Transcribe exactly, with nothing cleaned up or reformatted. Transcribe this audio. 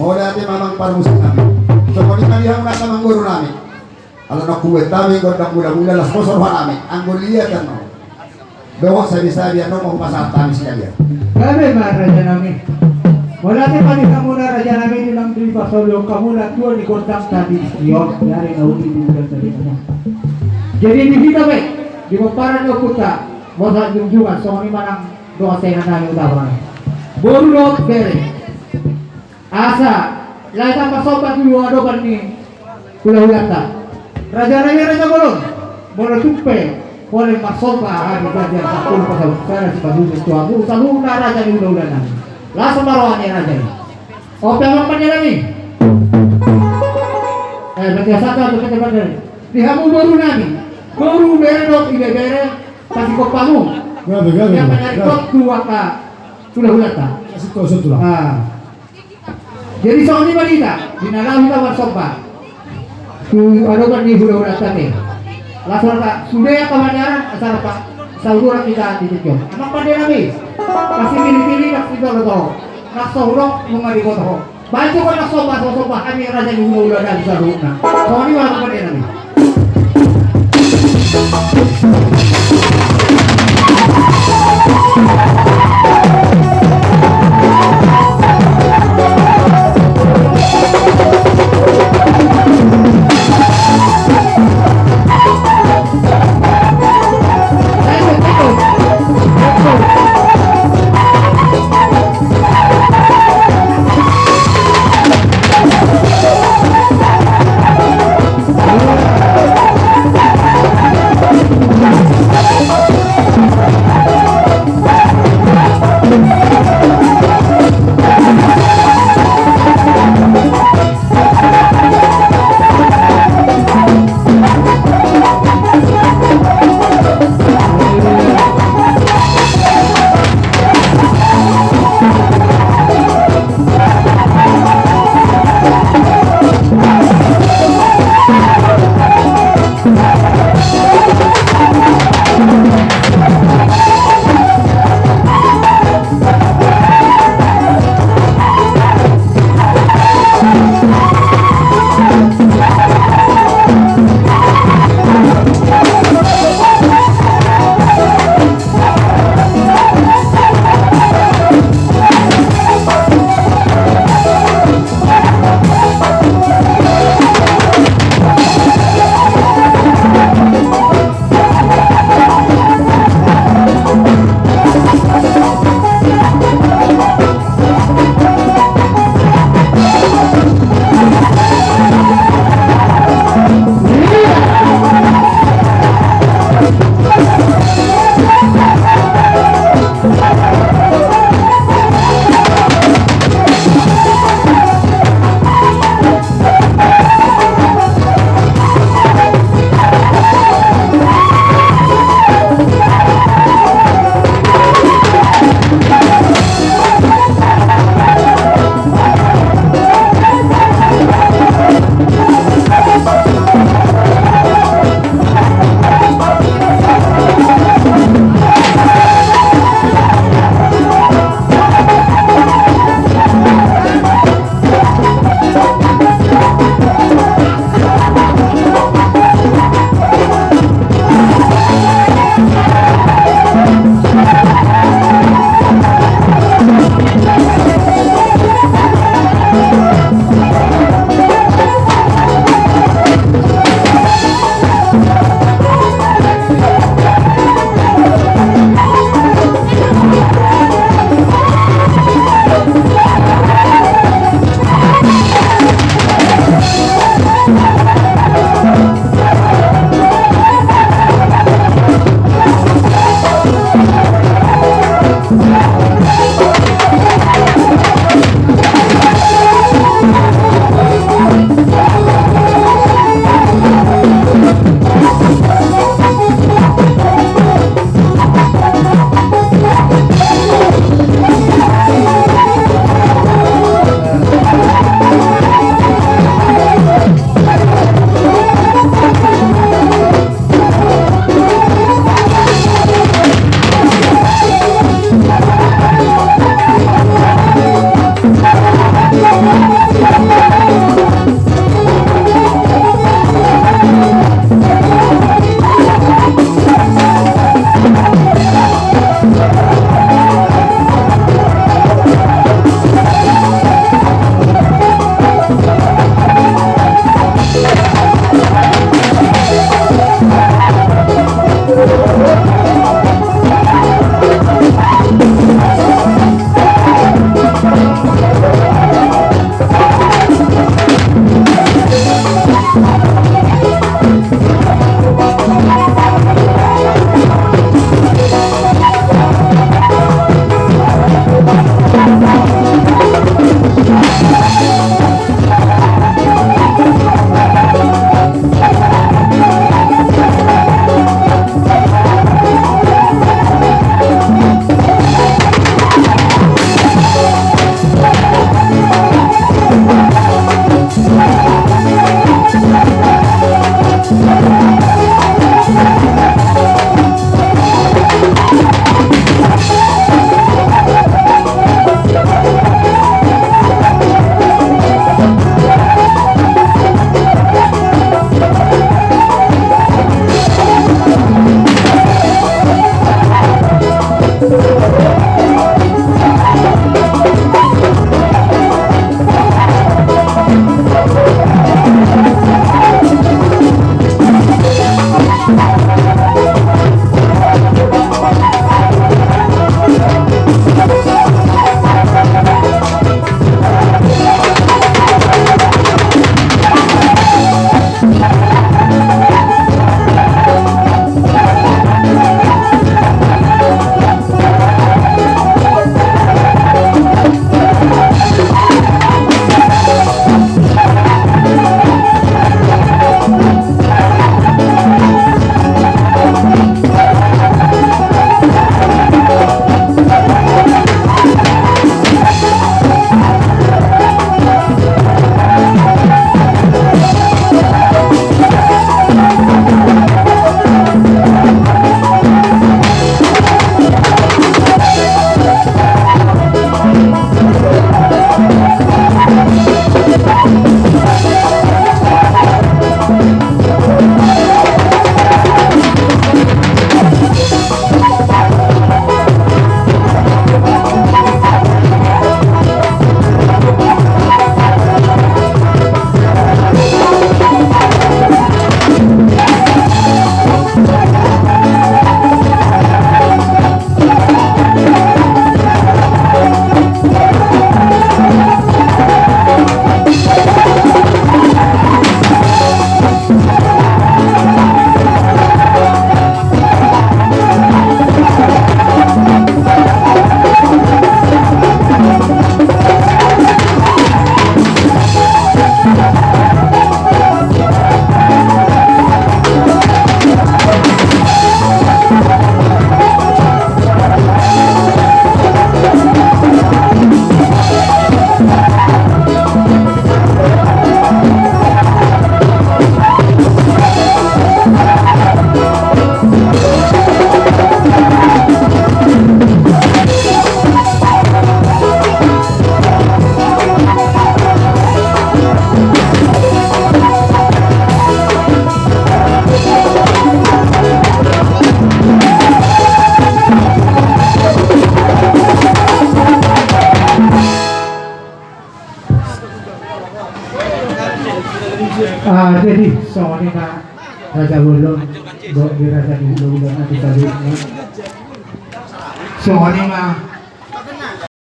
Mauliate ma amang parmusik nami. Songon i ma di hamu angka amangboru nami. Ala nunga hubuat hami gondang mula-mula, las poso roha nami anggo liatan on. Dohot sabi-sabi annon ma hupasahat hami sidalian. Gabe ma raja nami. Mauliate ma di hamuna raja nami di na dipasahat hamuna tua ni gondang tadi. Ion dari nauli di bulan tadi. Jadi di hita pe di pomparan ni ompunta, bosa jungjungan, songon i ma nang dohot saingan nami utama, boru dohot bere. Asa lae hita marsomba tu adopan ni hulahulanta. Raja nami, raja bolon, molo tung pe pola marsomba hami, raja, sampulu pasal sada sipatutu tu hamu saluhutna raja ni hulahula nami. Las ma roha ni raja i. Ope amang pande nami. Eh, berarti satu atau pande pande. Di hamu boru nami, boru, bere dohot ibebere, pasikop hamu. Gabe, gabe, ia gabe. Manarikot tu angka hulahulanta. Kasih kau satu lah. Ah. Jadi songon i ma di hita, di na laho hita marsomba tu adopan ni hulahulanta pe. Las rohanta, sude angka pandearan, asa rap sauduran hita di tingki on. Amang pande nami, nang sitili-tili, nang sitolo-tolo, nang so hudok nunga diboto ho. Baen jo ho nang somba, so somba hami raja ni hulahula nami saluhutna. Songon i ma amang pande nami. Ah, jadi songon i ma, Raja Bolon, dohot di raja ni ulaon na di sadari on. Songon i ma.